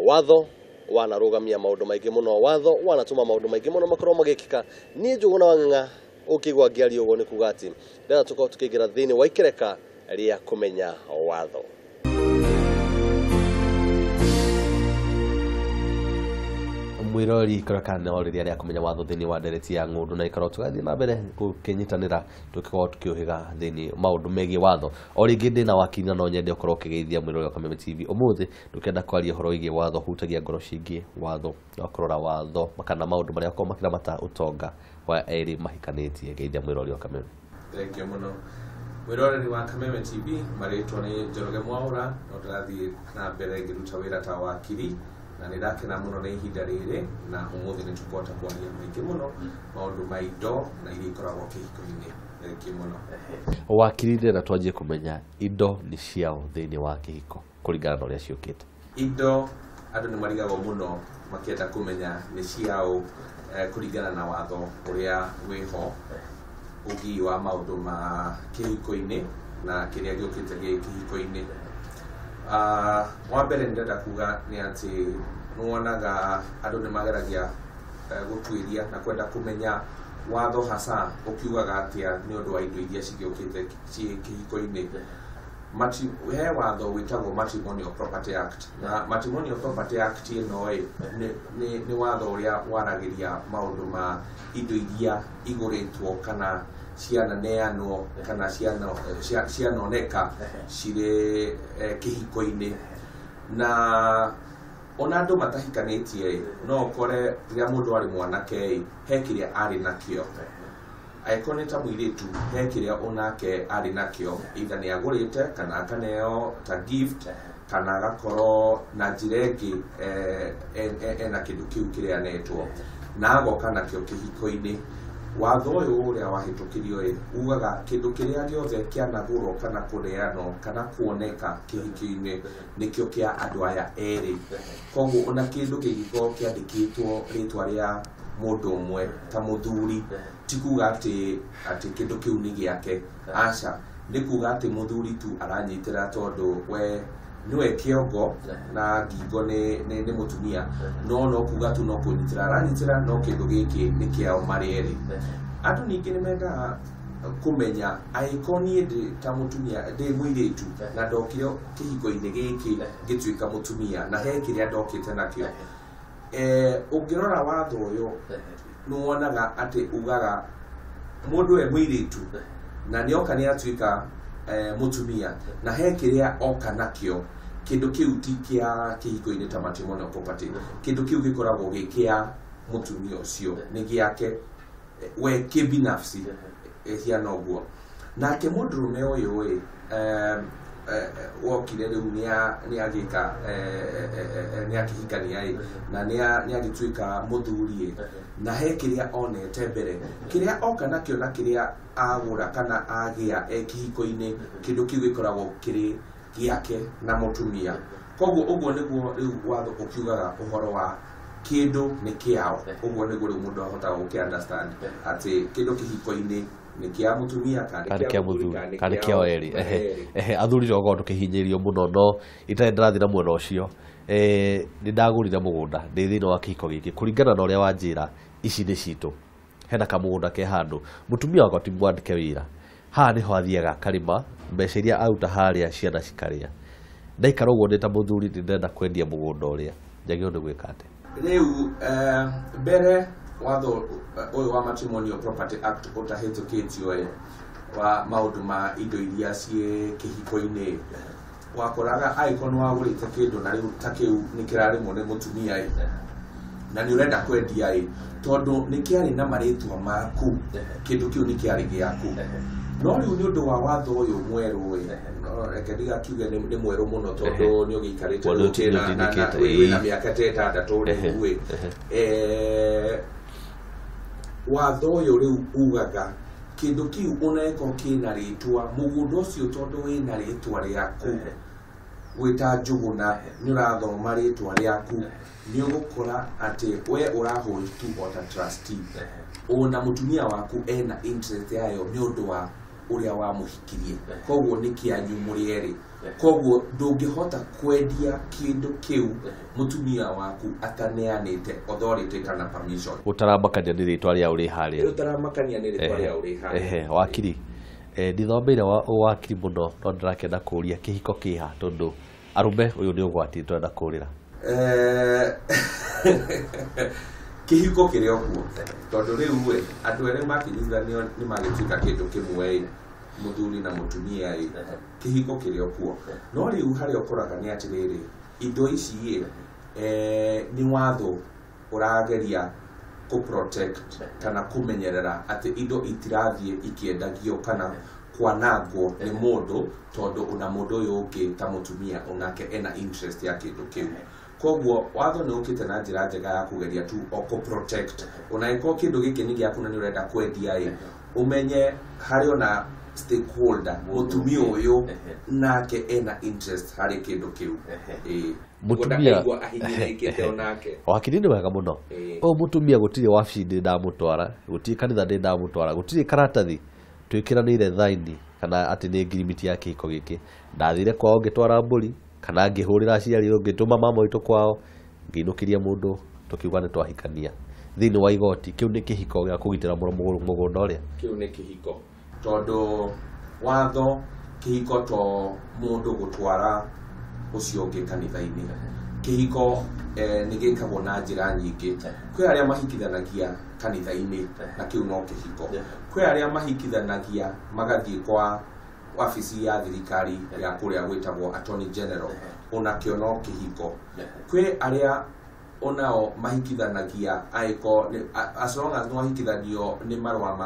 Watho wanarũgamia maũndũ maingĩ mũno, watho wanatũma maũndũ maingĩ mũno makorwo magĩkĩka. Niĩ Njũgũna wa Ng'ang'a ũkĩigua ngĩaria ũguo nĩ kuga atĩ ndĩrenda tũkorwo tũkĩingĩra thĩinĩ wa ikereka rĩa kũmenya watho. Mwirori karaka no rĩrĩa rĩa kũmenya watho thĩinĩ wa ndereti ya ng'ũndũ, na ikorwo tũgathiĩ na mbere gũkĩnyitanĩra tũgĩkorwo tũkĩũhĩga thĩinĩ maũndũ megiĩ watho. O rĩngĩ ndĩna wakiri na no nyende ũkorwo ũkĩgeithia mwĩrori wa Kameme TV. Ũmũthĩ tũkĩenda kwaria ũhoro wĩgiĩ watho hutagia ngoro ciingĩ, watho wa kũrora watho kana maũndũ marĩa makoragwo makĩramata ũtonga wa erĩ mahikanĩtie. Geithia mwĩrori wa Kameme. Thank you mũno. Mwĩroreri wa Kameme TV, marĩtwa nĩ Njoroge Mwaũra, no ndĩrathiĩ na mbere ngĩruta wĩra ta wakiri, na nĩ ndakena mũno nĩ ihinda rĩrĩ, na ũmũthĩ nĩ tũkũhota kwaria maingĩ mũno maũndũ ma indo na iria ikoragwo kĩhiko-inĩ. Thank you mũno. Wakiri, ndĩrenda twanjie kũmenya indo nĩ ciao thĩinĩ wa kĩhiko kũringana na ũrĩa ciũkĩte. Indo andũ nĩ marigagwo mũno makĩenda kũmenya nĩ ciao, kũringana na watho ũrĩa wĩho ũgii wa maũndũ ma kĩhiko-inĩ na kĩrĩa gĩũkĩte gĩ kĩhiko-inĩ. Wa mbere nĩ ndĩrenda kuga nĩ atĩ nĩwonaga andũ nĩ mageragia gũtuĩria na kwenda kũmenya watho hasa ũkiugaga atĩa nĩ ũndũ wa indo iria cigĩũkĩte ciĩ kĩhiko-inĩ. He watho wĩtagwo Matrimonial Property Act, na Matrimonial Property Act ĩno ĩ nĩ watho ũrĩa waragĩria maũndũ ma indo iria igũrĩtwo kana ciananeanwo kana cianoneka cirĩ kĩhiko-inĩ. Na ona andũ matahikanĩtie no ũkore rĩrĩa mũndũ arĩ mwanake he kĩrĩa arĩ nakĩo, angĩkorwo nĩ ta mũirĩtu he kĩrĩa onake arĩ nakĩo, either nĩ agũrĩte kana akaneo ta gift kana agakorwo na njĩra ĩngĩ ena kĩndũ kĩu kĩrĩa anetwo na agoka nakĩo kĩhiko-inĩ. Watho ũyũ ũrĩa wahĩtũkirio ĩ ugaga kĩndũ kĩrĩa gĩothe kĩanagũrwo kana kũneanwo kana kuoneka kĩhiko-inĩ nĩkĩo kĩa andũ aya erĩ. Koguo ona kĩndũ kĩngĩkorwo kĩandĩkĩtwo rĩtwa rĩa mũndũ ũmwe ta mũthuri, ti kuga atĩ kĩndũ kĩu nĩ gĩake, aca, nĩ kuga atĩ mũthuri tu aranyitĩra tondũ we nĩwe kĩongo na ngingo nĩ mũtumia, no kuga tu no kũnyitĩra aranyitĩra, no kĩndũ gĩkĩ nĩ kĩao marĩ erĩ. Andũ ningĩ nĩ mendaga kũmenya angĩkorwo niĩ ndĩ ta mũtumia, ndĩ mũirĩtu na ndokire kĩhiko-inĩ gĩkĩ ngĩtuĩka mũtumia na he kĩrĩa ndokĩte nakĩo, ũngĩrora watho ũyũ nĩwonaga atĩ ugaga mũndũ we mũirĩtu na nĩoka nĩatuĩka mũtumia na he kĩrĩa oka nakĩo, kĩndũ kĩu ti kĩa kĩhiko-inĩ ta matrimonial property, kĩndũ kĩu gĩkoragwo gĩ kĩa mũtumia ũcio, nĩ gĩake we kĩbinafsi hiana ũguo. Nake mũndũrũme ũyũ ĩ wokire rĩu nĩagĩka nĩakĩhikania ĩ na nĩagĩtuĩka mũthuri ĩ na he kĩrĩa onete mbere, kĩrĩa oka nakĩo na kĩrĩa agũra kana agĩa e kĩhiko-inĩ, kĩndũ kĩu gĩkoragwo kĩrĩ gĩake na mũtumia. Koguo ũguo nĩguo rĩu watho ũkiugaga ũhoro wa kĩndũ nĩ kĩao. Ũguo nĩguo rĩu mũndũ ahotaga gũkĩ understand atĩ kĩndũ kĩhiko-inĩ nĩ kĩa mũtumia kana nĩ kĩa mũthuri kana nĩ kĩao erĩ. Ehe, athuri no gũkorwo tũkĩhinyĩrĩrio mũno, no itarĩ ndĩrathiĩ na mwena ũcio. Nĩ ndagũrire mũgũnda ndĩ thĩinĩ wa kĩhiko gĩkĩ kũringana na ũrĩa wanjĩra ici nĩ citũ, hena kamũgũnda ke handũ, mũtumia wakwa ti mwandĩke wĩra, haha nĩho athiaga akarĩma, mbeca iria aruta harĩa ciana cikarĩa. Ndaikara ũguo ndĩ ta mũthuri ndĩrenda kwendia mũgũnda ũrĩa, njagĩrĩirwo nĩ gwĩka atĩa? Rĩu mbere watho ũyũ wa Matrimonial Property Act ũtahĩtũkĩtio wa maũndũ ma indo iria ciĩ kĩhiko-inĩ, wakoraga angĩkorwo nĩ wagũrĩte kĩndũ na rĩu ta kĩu nĩ kĩrarĩmwo nĩ mũtumia ĩ na nĩ ũrenda kwendia ĩ, tondũ nĩ kĩarĩ na marĩtwa maku, kĩndũ kĩu nĩ kĩarĩ gĩaku. No rĩu nĩ ũndũ wa watho ũyũ mwerũ ĩ, reke ndigakiuge nĩ mwerũ mũno tondũ nĩ ũgĩikarĩte wĩna mĩaka ta ĩtandatũ rĩu ĩ, watho ũyũ rĩu ugaga kĩndũ kĩu onaĩkorwo kĩna rĩtwa, mũgũnda ũcio tondũ wĩna rĩtwa rĩaku wĩta Njũgũna nĩ ũrathoma rĩtwa rĩaku, nĩ ũgũkora atĩ we ũrahũri tu o ta trustee, ona mũtumia waku ena interest yayo nĩ ũndũ wa ũrĩa wamũhikirie koguo nĩ kĩanyu mũrĩ erĩ koguo ndũngĩhota kwendia kĩndũ kĩu mũtumia waku ataneanĩte authority kana permission. Ũtaramakania nĩ rĩtwa rĩa ũrĩ harĩa. Ũtaramakania nĩ rĩtwa rĩa ũrĩ harĩa. Wakiri, ndithomeire wakiri mũno no ndĩrakĩenda kũũria kĩhiko kĩha tondũ arũme ũyũ nĩ ũgwati tũrenda kũũrĩra. Kĩhiko kĩrĩ o kuo tondũ rĩu ĩ andũ erĩ makinyithanio nĩ magĩtuĩka kĩndũ kĩmwe ĩ mũthuri na mũtumia ĩ kĩhiko kĩrĩ o kuo no rĩu harĩa ũkoraga nĩ atĩrĩrĩ indo ici ĩ nĩ watho ũrageria kũ protect kana kũmenyerera atĩ indo itirathiĩ ikĩendagio kana kwanangwo nĩ mũndũ tondũ ona mũndũ ũyũ ũngĩ ta mũtumia onake ena interest ya kĩndũ kĩu. Koguo watho nĩ ũkĩte na njĩra njega ya kũgeria tu o kũ protect ona ĩkorwo kĩndũ gĩkĩ nĩ gĩaku na nĩ ũrenda kwendia ĩ ũmenye harĩ ona stakeholder mũtumia ũyũ nake ena interest harĩ kĩndũ kĩu. Mũtumia ahinyĩrĩkĩte onake. Wakiri nĩ wega mũno. Ũyũ mũtumia gũtirĩ wabici ndĩ ndamũtwara, gũtirĩ kanitha ndĩ ndamũtwara, gũtirĩ karatathi twĩkĩranĩire thaini kana atĩ nĩ ngirimiti ya kĩhiko gĩkĩ. Ndathire kwao ngĩtwara mbũri kana ngĩhũrĩra aciari ngĩtũma mama witũ kwao ngĩinũkĩria mũndũ tũkiuga nĩ twahikania thĩinĩ wa igoti. Kĩu nĩ kĩhiko gĩa kũgitĩra mũgũnda ũrĩa. Kĩu nĩ kĩhiko tondũ watho kĩhiko to mũndũ gũtwara ũcio ũngĩ kanitha-inĩ. Kĩhiko nĩ gĩkagwo na njĩra nyingĩ. Kwĩ arĩa mahikithanagia kanitha-inĩ na kĩu no kĩhiko. Kwĩ arĩa mahikithanagia magathiĩ kwa wabici ya thirikari ya kũrĩa gwĩtagwo Attorney General onakĩo no kĩhiko. Kwĩ arĩa onao mahikithanagia angĩkorwo as long as nĩwahikithanio nĩ marũa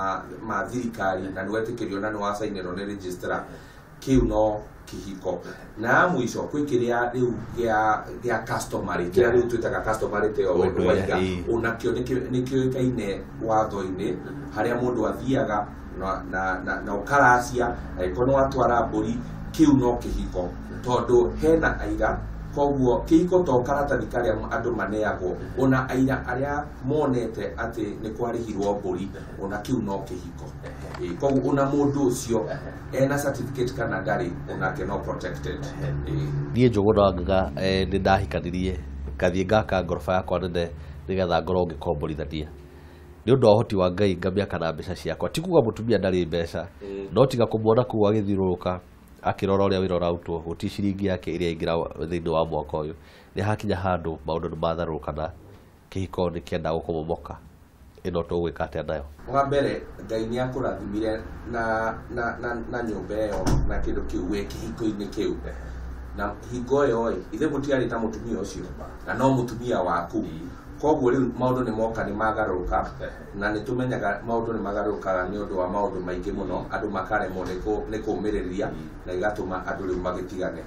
ma thirikari na nĩwetĩkĩrio na nĩwacainĩrwo nĩ registrar kĩu no kĩhiko. Na ya mũico kwĩ kĩrĩa rĩu gĩa customary kĩrĩa rĩu twĩtaga customary te o waiga onakĩo nĩ kĩũĩkaine watho-inĩ harĩa mũndũ athiaga na ũkaracia angĩkorwo nĩwatwara mbũri kĩu no kĩhiko tondũ hena aira. Koguo kĩhiko to karatathi karĩa andũ maneagwo ona aira arĩa monete atĩ nĩ kwarĩhirwo mbũri ona kĩu no kĩhiko. Koguo ona mũndũ ũcio ena certificate kana ndarĩ onake no protected. Niĩ Njũgũna wa Ng'ang'a nĩ ndahikanirie ngathiĩ ngaka ngoroba yakwa nene nĩgetha ngorwo ngĩkomborithania nĩ ũndũ wa ũhoti wa Ngai ngamĩaka na mbeca ciakwa. Ti kuga mũtumia ndarĩ mbeca no tiga kũmuona kũu agĩthiũrũrũka akĩrora ũrĩa wĩra ũrarutwo gũtirĩ ciringi yake ĩrĩa ĩingĩra thĩinĩ wa mwaka ũyũ. Nĩ hakinya handũ maũndũ nĩ matharũrũka na kĩhiko nĩ kĩenda gũkũmomoka. Ĩno tũgwĩka atĩa nayo? Wa mbere Ngai nĩ akũrathimire na nyũmba ĩyo na kĩndũ kĩu wĩ kĩhiko-inĩ kĩu na hingo ĩyo ĩ ithe mũtiarĩ na mũtumia ũcio na no mũtumia waku. Koguo rĩu maũndũ nĩ moka nĩ magarũrũka na nĩ tũmenyaga maũndũ nĩ magarũrũkaga nĩ ũndũ wa maũndũ maingĩ mũno andũ makaremwo nĩ kũũmĩrĩria na igatũma andũ rĩu magĩtigane.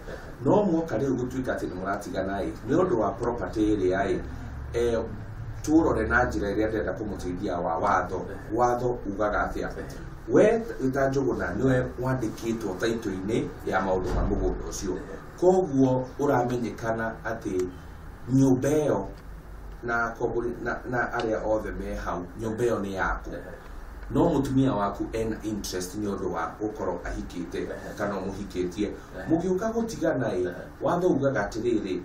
No mwoka rĩu gũtuĩka atĩ nĩ mũratigana ĩ nĩ ũndũ wa property ĩrĩa ĩ tũrore na njĩra ĩrĩa ndĩrenda kũmũteithia wa watho. Watho ugaga atĩa? We ta Njũgũna nĩwe wandĩkĩtwo taitũ-inĩ ya maũndũ ma mũgũnda ũcio koguo ũramenyekana atĩ nyũmba ĩyo na na arĩa othe me hau nyũmba ĩyo nĩ yaku no mũtumia waku ena interest nĩ ũndũ wa gũkorwo ahikĩte kana ũmũhikĩtie. Mũgĩũka gũtigana ĩ watho ugaga atĩrĩrĩ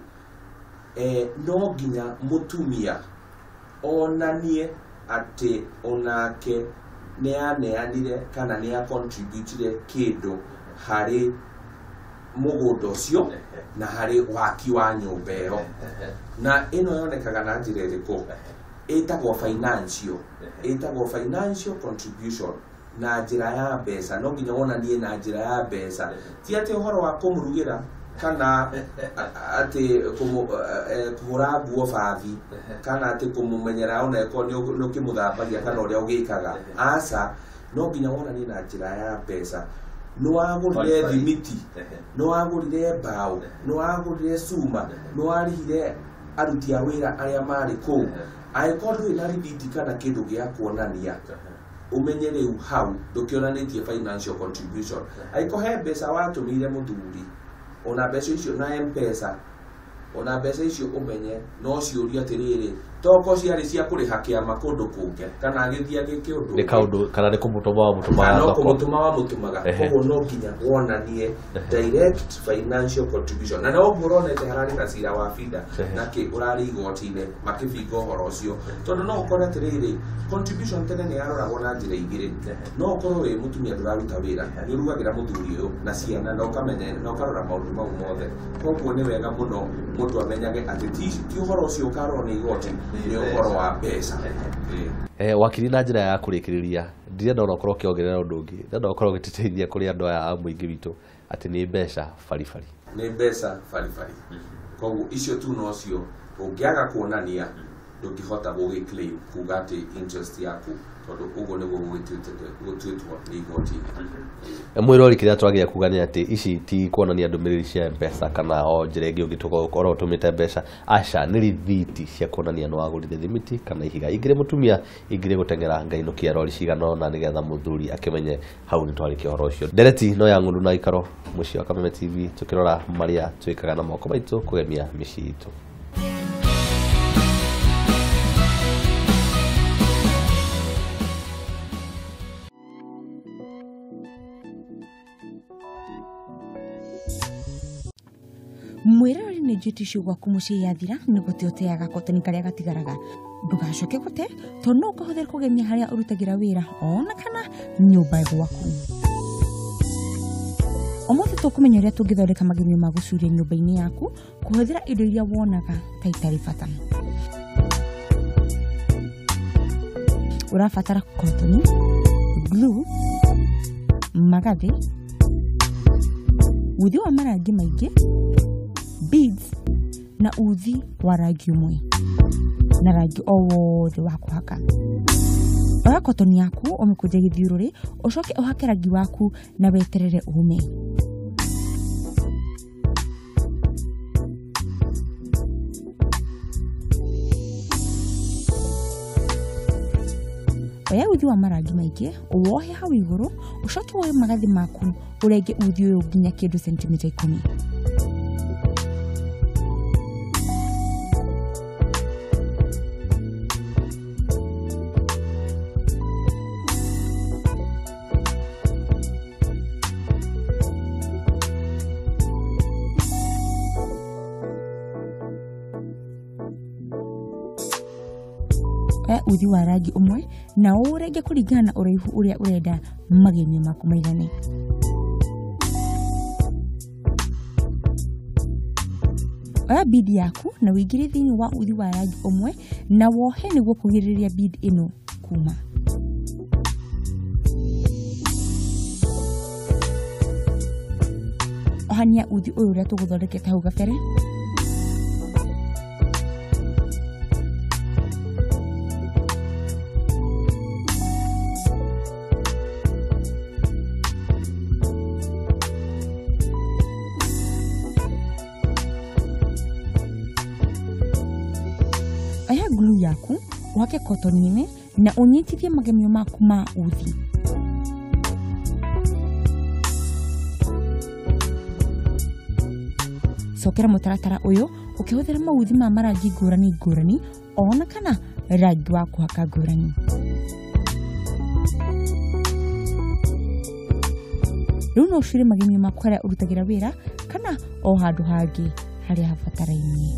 no nginya mũtumia onanie atĩ onake nĩ aneanire kana nĩ acontributire kĩndũ harĩ mũgũnda ũcio na harĩ waki wa nyũmba ĩyo. Na ĩno yonekaga na njĩra ĩrĩkũ? Ĩtagwo financial, ĩtagwo financial contribution na njĩra ya mbeca. No nginya wonanie na njĩra ya mbeca, ti atĩ ũhoro wa kũmũrugĩra kana atĩ kũhũra nguo bathi kana atĩ kũmũmenyera ona ĩkorwo nĩ ũkĩmũthambagia kana ũrĩa ũgĩkaga. Aca, no nginya wonanie na njĩra ya mbeca. Nĩ wagũrire thimiti, nĩ wagũrire mbaũ, nĩ wagũrire cuma, nĩ warĩhire aruti a wĩra arĩa marĩ kũu. Angĩkorwo ndũrĩ na rithiti kana kĩndũ gĩa kuonania ũmenye rĩu hau ndũkĩonanĩtie financial contribution. Angĩkorwo he mbeca watũmĩire mũthuri ona mbeca icio na M-Pesa ona mbeca icio ũmenye no ciũrio atĩrĩrĩ Toko ciarĩ cia kũrĩha kĩama kũndũ kũngĩ kana agĩthiĩ agĩke ũndũ nĩ kaũndũ kana nĩ kũmũtũma wa mũtũmaga no thoko. Kũmũtũma wa mũtũmaga. Koguo no nginya wonanie direct financial contribution, na noguo ũronete hararĩ na cira wa Fida na kĩ ũrarĩ igoti-inĩ makĩbinga ũhoro ũcio, tondũ no ũkore atĩrĩrĩ, contribution tene nĩ yaroragwo na njĩra igĩrĩ. No ũkorwo wĩ mũtumia ndũraruta wĩra, nĩ ũrugagĩra mũthuri ũyũ na ciana, na ũkamenya na ũkarora maũndũ mau mothe. Koguo nĩ wega mũno mũndũ amenyage atĩ ti ũhoro ũcio ũkarorwo nĩ igoti, nĩ ũhoro wa mbeca. Wakiri, na njĩra ya kũrĩkĩrĩria, ndirenda ona ũkorwo ũkĩongerera ũndũ ũngĩ, ndĩrenda ũkorwo ũgĩtũteithia kũrĩ andũ aya a mũingĩ witũ atĩ nĩ mbeca baribari. Nĩ mbeca baribari. Koguo icio tu nocio ũngĩaga kuonania, ndũngĩhota gũgĩclaim kuga atĩ interest yaku, tondũ ũguo nĩguo gũtuĩtwo nĩ igoti. Mwĩrori, kĩrĩa twagĩa kuga nĩ atĩ ici ti kuonania ndũmĩrĩri cia M-Pesa kana o njĩra ĩngĩ ũngĩkorwo ũtũmĩte mbeca, aca, nĩ rithiti cia kuonania nĩ wagũrire thimiti kana ihiga. Ingĩrĩ mũtumia, ingĩrĩ gũteng'era ngainũkia rori cigana ũna nĩgetha mũthuri akĩmenye hau nĩ twarĩkia ũhoro ũcio. Ndereti no ya ng'ũndũ na ikaro mũciĩ wa Kameme TV, tũkĩrora marĩa twĩkaga na moko maitũ kũgemia mĩciĩ itũ. Mwĩrori, nĩ njũ tissue gwaku mũciĩ yathira nĩ gũte ũteaga kotoni karĩa gatigaraga, ndũgacoke gũte, tondũ no ũkahũthĩra kũgemia harĩa ũrutagĩra wĩra ona kana nyũmba gwaku. Ũmũthĩ tũkũmenya ũrĩa tũngĩthondeka magemio ma gũcuria nyũmba-inĩ yaku kũhũthĩra indo iria wonaga ta itarĩ bata. Ũrabatara kotoni, glue, magathĩ, uthi wa marangi maingĩ, beads na uthi wa rangi ũmwe na rangi o wothe wa kũhaka. Oya kotoni yaku ũmĩkũnje gĩthiũrũrĩ, ũcoke ũhake rangi waku na weterere ũme. Oya uthi wa marangi maingĩ ũwohe hau igũrũ, ũcoke woe magathĩ maku ũrenge uthi ũyũ nginya kĩndũ sentimita 10. Oya uthi wa rangi ũmwe na ũũrenge kũringana na ũraihu ũrĩa ũrenda magemio maku maigane. Oya bead yaku na ũingĩrie thĩinĩ wa uthi wa rangi ũmwe na wohe nĩguo kũgirĩrĩria bead ĩno kuma. Ohania uthi ũyũ ũrĩa tũgũthondekete hau gabere. Oya glue yaku ũhake kotoni-inĩ na ũnyitithie magemio maku ma uthi. Cokera mũtaratara ũyũ ũkĩhũthĩra mauthi ma marangi ngũrani ngũrani ona kana rangi wa kũhaka ngũrani. Rĩu no ũcurie magemio maku harĩa ũrutagĩra wĩra kana o handũ hangĩ harĩa habatarainie.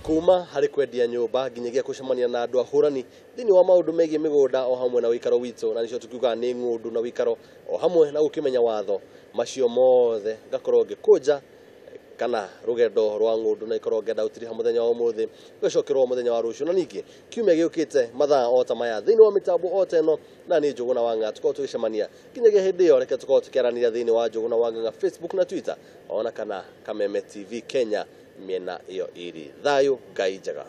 Kuma harĩ kwendia nyũmba nginyagia gũcemania na andũ ahũrani thĩinĩ wa maũndũ megiĩ mĩgũnda o hamwe na ũikaro witũ, na nĩcio tũkiugaga nĩ ng'ũndũ na ũikaro o hamwe na gũkĩmenya watho, macio mothe ngakorwo ngĩkũnja kana rũgendo rwa ng'ũndũ na ikorwo ngĩenda gũtiriha mũthenya wa ũmũthĩ, gũcokerwo mũthenya wa rũciũ, na ningĩ kiumia gĩũkĩte mathaa o ta maya thĩinĩ wa mĩtambo o ta ĩno, na nĩ Njũgũna wa Ng'ang'a tũkorwo tũgĩcemania. Nginyagia hĩndĩ ĩyo, reke tũkorwo tũkĩaranĩria thĩinĩ wa Njũgũna wa Ng'ang'a Facebook na Twitter ona kana Kameme TV Kenya mĩena ĩyo ĩrĩ. Thayũ, Ngai njega.